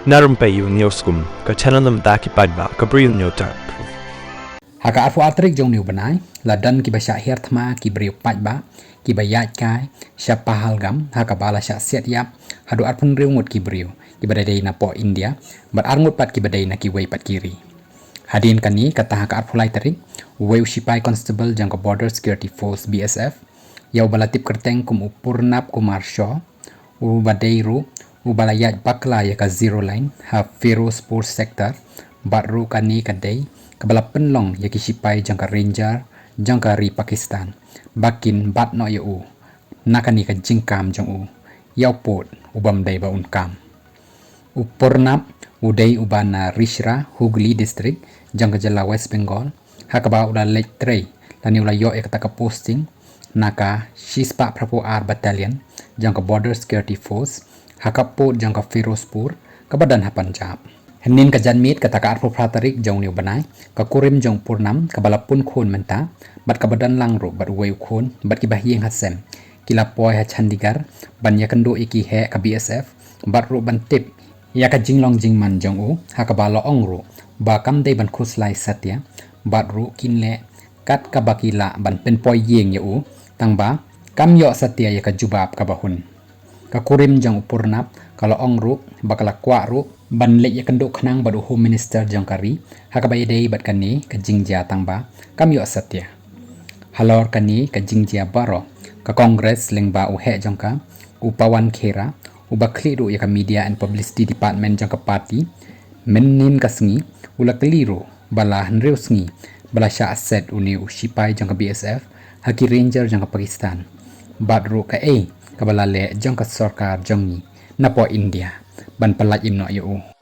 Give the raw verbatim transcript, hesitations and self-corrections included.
Na rympei ïa u News Kum, ka channel na bynta ki paidbah ka Bri u Hynñiewtrep. Ha ka arphew ar tarik jong une u bnai, la don kiba shah hiar thma ki briew paidbah, kiba ïaid kai sha Pahalgam, ha kaba la shah siat ïap haduh arphew hynriew ngut ki briew, kiba dei na poh India, bad ar ngut pat kiba dei na kiwei pat ki ri. Hadien kane, kata ha ka arphew lai tarik, uwei u shipai constable jong ka Border Security Force, B S F, ïa uba la tip kyrteng kum u Purnab Kumar Shaw, uba dei ruh uba la ïaid bakla ïa ka Zero Line ha Firozpur sector, bad ruh kane ka dei kaba la pynlong ïa ki shipai jong ka Ranger jong ka ri Pakistan ba kin bat noh ïa u na kane ka jingkam jong u ïa u pud u bym dei ba un kam. U Purnab u dei uba na Rishra, Hooghly District, jong ka jylla West Bengal, ha kaba u la leit trei lane u la ïoh ïa kata ka posting na ka shispah phra phew ar Battalion jong ka Border Security Force, ha ka pud jong ka Firozpur, kaba don ha Punjab. Hynnin ka janmiet, kata ka arphew phra tarik jong une u bnai, ka kurim jong u Purnab kaba la pun khun mynta, bad kaba don lang ruh bad uwei u khun bad kiba ïeng ha sem, ki la poi ha Chandigarh ban ïakynduh ïa ki heh ka B S F, bad ruh ban tip ïa ka jinglong jingman jong u, ha kaba la ong ruh ba kam dei ban khuslai satia, bad ruh kin leh kat kaba ki lah ban pynpoi ïing ïa u, tangba kam ïoh satia ïa ka jubab kaba hun. Ka kurim jong u Purnab ka la ong ruh ba ka la kwah ruh ban leit ïakynduh khnang bad u Home Minister jong ka ri ha kaba ïadei bad kane ka jingjia, tangba kam ïoh satia. Halor kane ka jingjia baroh, ka Congress lyngba u heh jong ka, u Pawan Khera, uba khlieh ruh ïa ka Media and Publicity Department jong ka party, mynnin ka sngi u la kylli ruh ba la hynriew sngi ba la shah set une u shipai jong ka B S F ha ki Ranger jong ka Pakistan, bad ruh kaei kaba la leh jong ka sorkar jong ngi na poh India ban pyllait im noh ïa u.